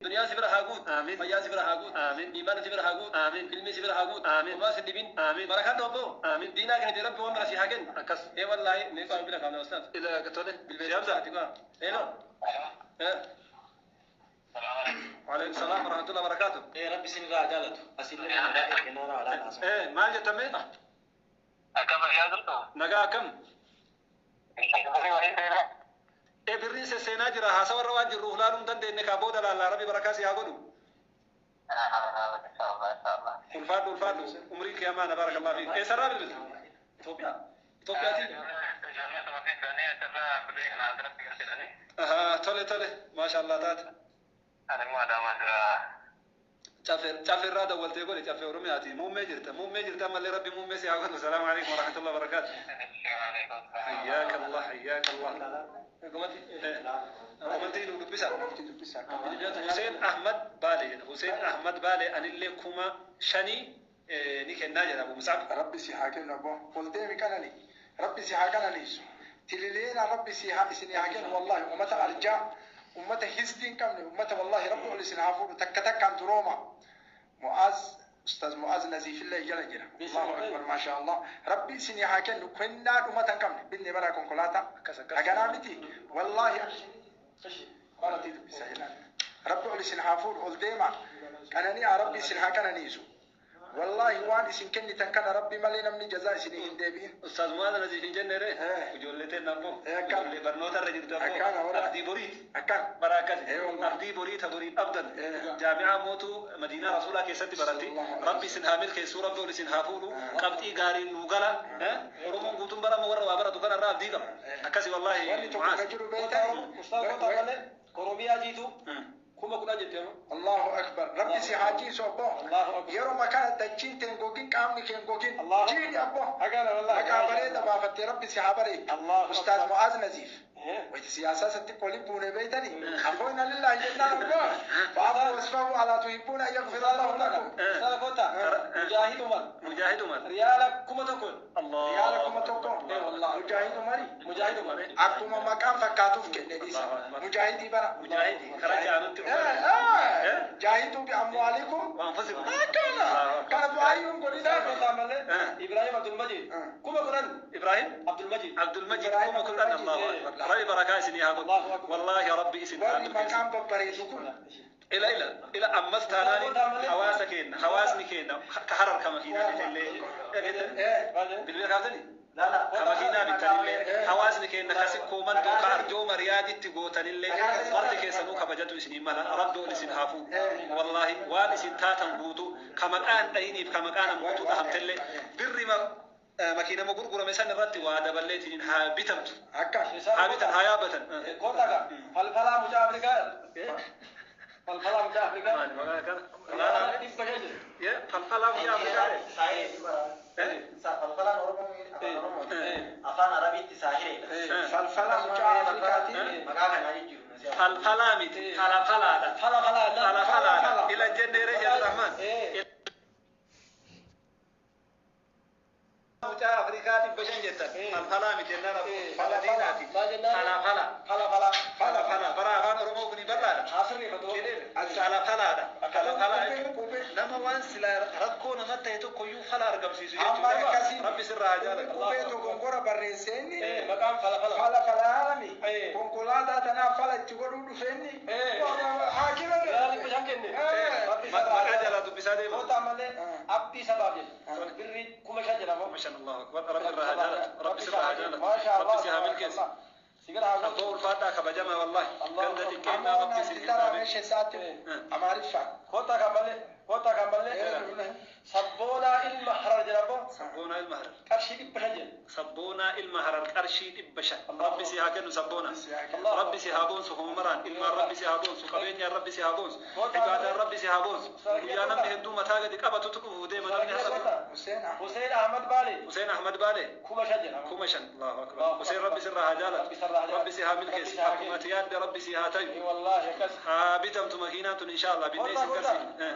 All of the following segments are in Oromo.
Duniyaa si bira haa guutu. Amiin. Fayyaa si bira haa guutu. Amiin. Iimaana si bira haa guutu. Amiin. Ilmi si bira haa guutu. Amiin. Homaa si dhibin. Amiin. Barakaan obbo. Amiin. Diinaa kennite Rabbi waan mara si haa kennu. Akkas. Ee wallaahi mee qaama bira kaafna ustaaz. Ila tole. Bilbila Hamza. Hello. Waalaikum salaam wa rahmatullahi wa barakaatuh. Rabbi isin irraa jaalatu. Asillee nagaa erginaara walaanaa. Maal jettame? Akkam fayyaa jirtu? Nagaa akkam? Birriin sesseenaa jira, haasawarra waan jirruuf laaluu hin dandeenye. Kaa booda laallaa, Rabbi barakaa si haa godhu. Ulfaadhu, ulfaadhu, umriin kee amaana, barakallahu fiik. Eessarraa bilbilta? Itoophiyaa. Itoophiyaati. Ahaa, tole tole, maasha Allah taate. Caffeerraa dawwaltee godhe, Caffee Oromiyaati. Muummee jirta, muummee jirta ammallee, Rabbi muummee si haa godhu. Salaamu alaikum warahmatullahi wabarakaatu. Hayyaaka Allah, hayyaaka Allah. Komantii nu dubbisa. Hussein Ahmad Baale jedha. Hussein Ahmad Baale anillee 5,000 ni kennaa jedha Abu Musab. Rabbi si haa kennu abbo. Ol deemi qanani. Rabbi si haa qananiisu. Tilileena Rabbi si haa isin haa kennu wallahi. Ummata arjaa, ummata hisdii hin qabne, ummata wallahi Rabbi ol isin haa fuudhu takka takkaan durooma. Mu'aaz, Ustaz Mu'aaz Naziifillee jala jira. Allahu akbar, maasha Allah. Rabbi isin haa kennu, kennaa dhumata hin qabne. Binne bara konkolaataa. Akkas akkas. Haganaa miti. Wallahi. Komantii dubbisa jedhan. Rabbi ol isin haa fuudhu, ol deema. Qanani'aa, Rabbi isin haa qananiisu. Wallahi waan isin kennitan kana Rabbi malee namni jazaa isinii hin deebi'in. Ustaaz Mu'aaz Naziif hin jenne ree? Ijoollee teen abbo. Akkana. Ijoollee barnoota irra jirtu abbo. Akkana, wala. Abdii boriiti. Akkan. Bara akkasi. Wallahi. Abdii borii ta boriin abdan. Jaami'aa mootuu Madiinaa Rasuulaa keessatti baratti. Sallallahu alaihi. Rabbi isin haa milkeessuu, Rabbi ol isin haa fuudhu. Qabxii gaariin nuu gala. Oromoon guutuun barama warra waa baratu kanarraa abdii qaba. Akkasi wallahi Wanni tokko Mu'aaz. ka jiru beeytani. Ustaaz kottaa malee Oromiyaa jiitu 10,000 jettee moo? Allahu akbar. Rabbi si haa ciisu abbo. Allahu akbar. Yeroo makana dachiin teen gogin, qaamni keen gogin. Allahu Jiidhi abbo. Akkana wallahi. Maqaa bareeda baafattee, Rabbi si haa bareedu. Allahu akbar. Ustaaz Mu'aaz Naziif. Wayita siyaasaa satti qoli buune beeytani. Afoina lillahi jennaan abbo. Fa'afu wasfahu alaa tuhibbuuna an yaghfira Allahu lakum. Ustaaz kottaa. Mujaahid Umar. Mujaahid Umar. Riyaala 1,000. Allah. Riyaala 1,000. Wallahi. Mujaahid Umari. Mujaahid Umar. Akkuma maqaan fakkaatuuf kenne dhiisa. Allahu akbar. Mujaahidii bara. Mujaahidii karaa jaanutti Umar. جاهدوا بأموالكم Wa anfusikum. Akkana kana du'aayyuun Ustaaz godhinaa. kottaa malee Ibrahim Abdul Majid. 10,000. Ibrahim Abdul Majid. Abdul Majid 10,000, Allahu akbar. Rabbi barakaa isinii haa godhu. Allahu akbar. Wallahi Rabbi isin haa Warri milkeessu. maqaan babbareedu kun Ila ila ila, ammas taanaani hawaasa keenya, hawaasni keenya ka Harar ka makiinaa bitallee, bilbila kaaftanii ka makiinaa bittanillee, hawaasni keenya ka sikkoo mandoo ka arjooma Riyaaditti gootanillee, marti keessanuu kabajatu isinii mala. Rabbi ol isin haa fuudhu. Wallahi waan isin taatan guutu ka maqaan dhayiniif ka maqaan guutuu dhahamtellee, birrima makiinama gurgurame san irratti waa daballeetiin haa bitamtu, akka haa bitan, haa yaabbatan. Kottaa ka falfalaa mucaa Afrikaa. Falfalaa mucaa Afrikaa. Maali maqaa kana? Riyaala 500 jedhe. Falfalaa mucaa Afrikaa. Falfalaan Oromoo afaan Oromooti. Afaan Arabiitti saahireedha. Falfala mucaa Afrikaati. Maqaa kanaa jijjiiru. Falfalaa miti, falafalaadha. Fala falaa. Falafalaadha. Ila jenneere Abdurrahman. Mucaa Afrikaa 500 jettan. Falfalaa miti jennaan, faladiinaati. Maal jennaan? Falafala. Fala fala. Falafala. Bara afaan Oromoo kuni bal'aadha. Asirri fatoo. Falafalaadha. Falafalaa jechuun nama waan sila rakkoo namatti ta'e tokkoyyuu fala argamsiisu Amma jechuudha. akkasii Rabbi sirraa haa jaalatu. Qubee dogongora barreesseenni Maqaan fala fala. Fala falaalami konkolaataa tanaaf fala itti godhuu dhufeenni haakima. Riyaala 500 kenne. Rabbi Maqaa jalaa dubbisaa deema. Kottaa malee abdii sabaaf jedhe. Birri 5,000 jedhama. Masha Allahu akbar. Rabbi irraa haa jaalatu. Rabbi sirraa haa jaalatu. Maasha Allah. Rabbi si haa milkeessu. Sigara haa godhu. Abbaa ulfaadhaa kabajamaa wallahi. Ganda Amma xiqqeennaa waan Rabbi isin taraa hin meeshaa isaatti Amaariffaan. Kottaa kan malee. Kottaa kan malee. Sabboonaa ilma Harar jedhama. Sabboonaa ilma Harar. Qarshii 500 jedhe. Sabboonaa ilma Harar qarshii 500. Rabbi si haa kennu sabboonaa. Rabbi si haa boonsu homaraan. Ilmaan Rabbi si haa boonsu. Qabeenyaan Rabbi si haa boonsu. Ibaadaan Rabbi si haa boonsu. Guyyaa namni hedduu mataa gadi qabatutu dhufuu deema namni har'a. Hussein Ahmad. Hussein Ahmad Baale. Hussein Ahmad Baale. 5,000 jedhama. 5,000. Allahu akbar. Hussein Rabbi sirraa haa jaalatu. Rabbi si haa milkeessu. Akkuma ati yaadde Rabbi si haa tayu. Wallahi akkas. Haa bitamtu makiinaan tun insha Allah binnee isin garsiifne.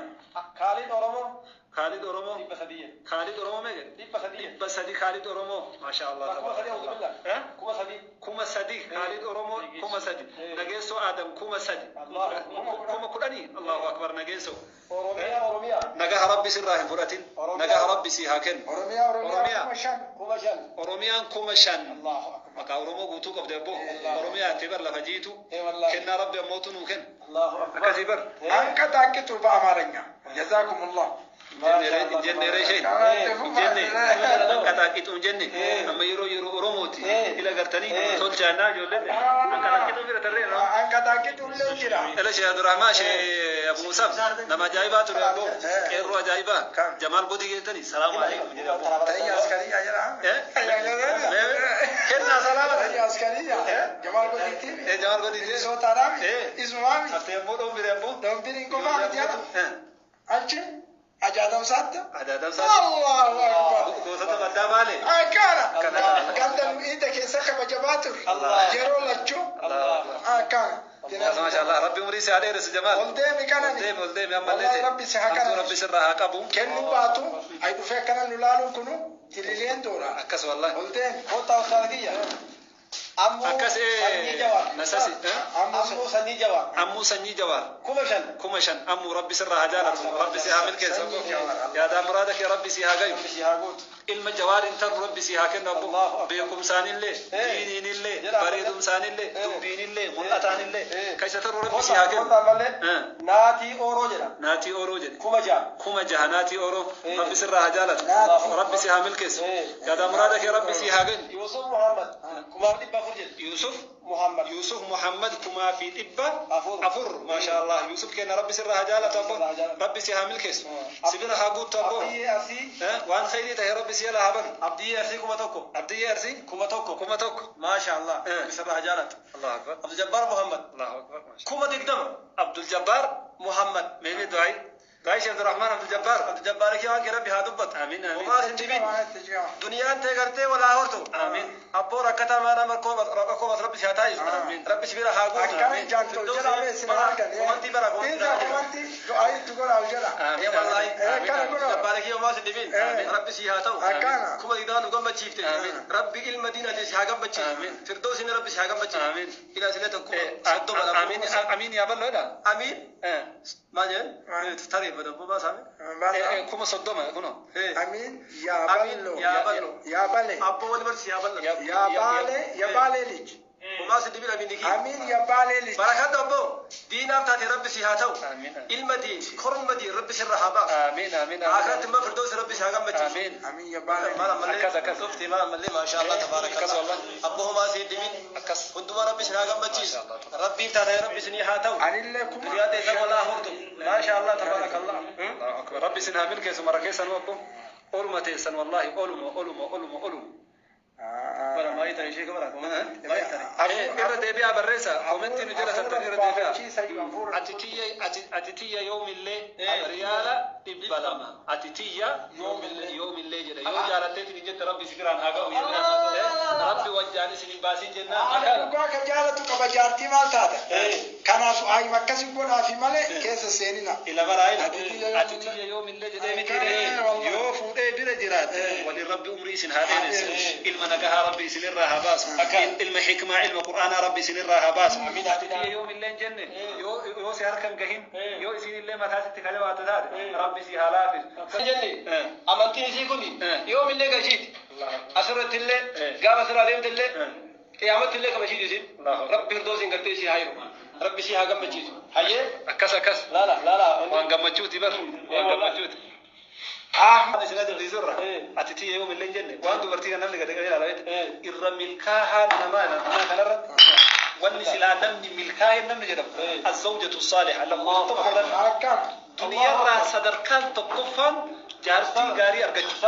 Kaalid Oromoo. Khalid Oromoo. 300 jedhe. Khalid Oromoo meeqa? 300 jedhe. 300 Khalid Oromoo. Maasha Allah. 3000 auzubillah. Eh? 3000. 3000 Khalid Oromoo 3000. Nageessoo Adam 3000. Allah. 10,000. Allahu akbar nageessoo. Oromiyaa Oromiyaa. Nagaha Rabbi sirraa hin fudhatin. Nagaha Rabbi sii haa kennu. Oromiyaa Oromiyaa Oromiyaa. 5000. 5000. Oromiyaan 5000. Allahu akbar. Maqaa Oromoo guutuu qabdi abboo. Oromiyaa itti bar lafa jiitu. Eh wallahi. Kennaa Rabbi ammootu nuu kenna. Allahu akbar. Akkasii bar. አንቀጣቅጡ በአማርኛ ጀዛኩሙላህ። Jenne reeshee. Jenne anqaxaaqituu jenne amma yeroo yeroo Oromooti ila gartanii tolchaannaa ijoolleen anqaxaaqituu bira tarree no. አንቀጣቅጡ jira. Ila Sheekh Abdurrahmaan Sheekh Abu Musab nama ajaa'ibaa ture abboo qeerroo ajaa'ibaa Jamaal Godii geettanii salaamu alaikum jedhe abboo. ተይ አስከሪያ jira. Kennaa salaama. ተይ አስከሪያ ጀማል ጎዲቲ Jamaal Godii. ሶታራሚ ismaami Haftee ammoo dhoon bire abboo. dhombiriin qofaa miti jala achi ajaadamsaatti Adaadamsaa. Allahu akbar. Gosoota baddaa baale. Akkana ganda ida keessa kabajamaa ture yeroo lachuu akkana. Maasha Allah Rabbi umurii si haa dheeressu Jamaal. Ol deemi kanani. Ol deemi ol deemi ammallee Wallahi Rabbi si haa Hamtuu kanani. Rabbi sirraa haa qabu. Kennuu baatu ay dhufee akkana nu laaluun kunu tilileen doora. Akkas wallahi. Ol deemi. Kottaa ustaaz kiyya. Ammoo Akkas sanyii jawaar. nasasi. Ammoo sanyii jawaar. Ammuu sanyii jawaar. 5000. 5000 ammuu Rabbi sirraa haa jaalatu. Rabbi si haa milkeessu. Yaadaa muraada kee Rabbi si haa gayu. Rabbi si haa guutu. Ilma jawaar hin taru Rabbi si haa kennu Allahu abboo. akbar. Beekumsaanillee, diiniinillee, bareedumsaanillee, dubbiinillee, mul'ataanillee. Keessa taru Rabbi si haa kennu. Kottaa ammallee naatii ooroo jedha. Naatii Ooroo jedhe. 6000. 6000 naatii Ooroo. Rabbi sirraa haa jaalatu. Rabbi si haa milkeessu. Yaadaa muraada kee Rabbi si haa kennu. Yusuf Muhammad 1400 jedhe. Yusuf Muhammad. Yusuf Muhammad 1400. Maasha Allah. Yusuf kenna Rabbi sirraa haa jaalatu abboo. Rabbi si haa milkeessu. Si bira haa guuttu abboo. Abdiyyee Arsii. Waan khayrii ta'e Rabbi si jala haa banu. Abdiyyee Arsii 1000. Abdiyyee Arsii 1000. 1000. Maasha Allah. Rabbi sirraa haa jaalatu. Allahu akbar. Abdul Jabbaar Muhammad. Allahu akbar. 20,000. Abdul Jabbaar Muhammad. Meemi du'aayi. Du'aayi Sheekh Abdurrahmaan Abdul Jabbaar. Abdul Jabbaar kee waan kee Rabbi haa dubbatu. Amiin amiin. Homaa sin dhibin. Duniyaan tee gartee walaa hortu. Amiin. Abboo rakkataa maana rakkoo Rabbi si haa taayisu. Amiin. Rabbi si bira haa guutu. Akkana ijaan tol jedha mee sin argan. Komantii bara Isa komantii du'aa itti godhaa jedha. Amiin. Wallahi. Akkana godhaa. Jabbaar kee homaa sin dhibin. Rabbi si haa ta'u. Akkana. 20,000 nu gammachiifte. Rabbi ilma diinati si haa gammachiisu. Amiin. Firdoosin Rabbi si haa gammachiisu. Amiin. Ila sile tokko 30 Amiin amiin yaa bal'oodha. Amiin. Maal jedhan? Tarii badaboo baasaame. 30,000 kunoo. Amiin yaa ballo. Yaa ballo. Yaa bale. Abboo wal barsi yaa ballo. Yaa baale yaa baale lij. Homaa sin dhibin amiin kiyya. Amiin yaa baale lij. Barakaatu abboo diinaaf taate Rabbi si haa ta'u. Amiin. Ilma diin korma diin Rabbi sirra haa baasu. Amiin amiin. Akhiratti immoo firdoosi Rabbi si haa gammachiisu. Amiin. Amiin yaa baale. Maal ammallee Akkas akkas. dhufti maal ammallee maasha Allah tabaarakallah. Akkas wallahi. Abboo homaa sin dhibin. Akkas. Hundumaa Rabbi si haa gammachiisu. Rabbiif taate Rabbi si haa ta'u. Anillee kuma. Duniyaa teessan walaa hortu. Maasha Allah tabaarakallah. Allahu akbar. Rabbi sin haa milkeessu mara keessanuu abboo. Oluma teessan wallahi oluma oluma oluma oluma. Bara maayii ta'e ishee bara maayii ta'e. Irra deebi'aa barreessa. Komentii nu jala sattan irra deebi'aa. Ati tiyya yoomillee riyaala 200. Ati tiyya yoomillee jedhe. Yoo jaalatteetiin hin jette Rabbi si biraan haa ga'u jennaan. Rabbi wajjaan isin hin baasin jennaan. Dhugaa kan jaalatu qaba jaartii maal taata? Kanaaf ayyuma akkasii godhaafi malee keessa seenina. Ila baraayina. Ati tiyya yoomillee jedhee miti yoo fuudhee bira jiraate waliin Rabbi umrii isin haa dheeressu. Ilma nagahaa Rabbi isinirraa haa baasu. Ilma hikmaa ilma qur'aanaa Rabbi isinirraa haa baasu. Ati tiyya yoomillee hin jenne yoo si harkan gahin yoo isinillee mataa sitti kajabaatu taate Rabbi si haa laafisu. Jenne amantiin isii kun yoomillee gashiiti. Asirratti illee gaafa asirraa deemte illee qiyaamatti illee kabashiiti isin. Rabbi firdoosin gartee isii haa jiru. Rabbi isii haa gammachiisu. Hayyee Akkas akkas. laala laala. Waan gammachuuti bar. Waan gammachuuti. Ah, Isin agarsiisurra. Ati tiyya yoomillee hin jenne waan dubartii kan namni gadi qabee ilaalaa irra milkaahaa namaa namaa kanarratti wanni silaa namni milkaa'e namni jedhamu azzawjatu saaliha lakkoofsa tokko irratti akkam. duniyarraa sadarkaan tokkoffaan jaartii gaarii argachuu.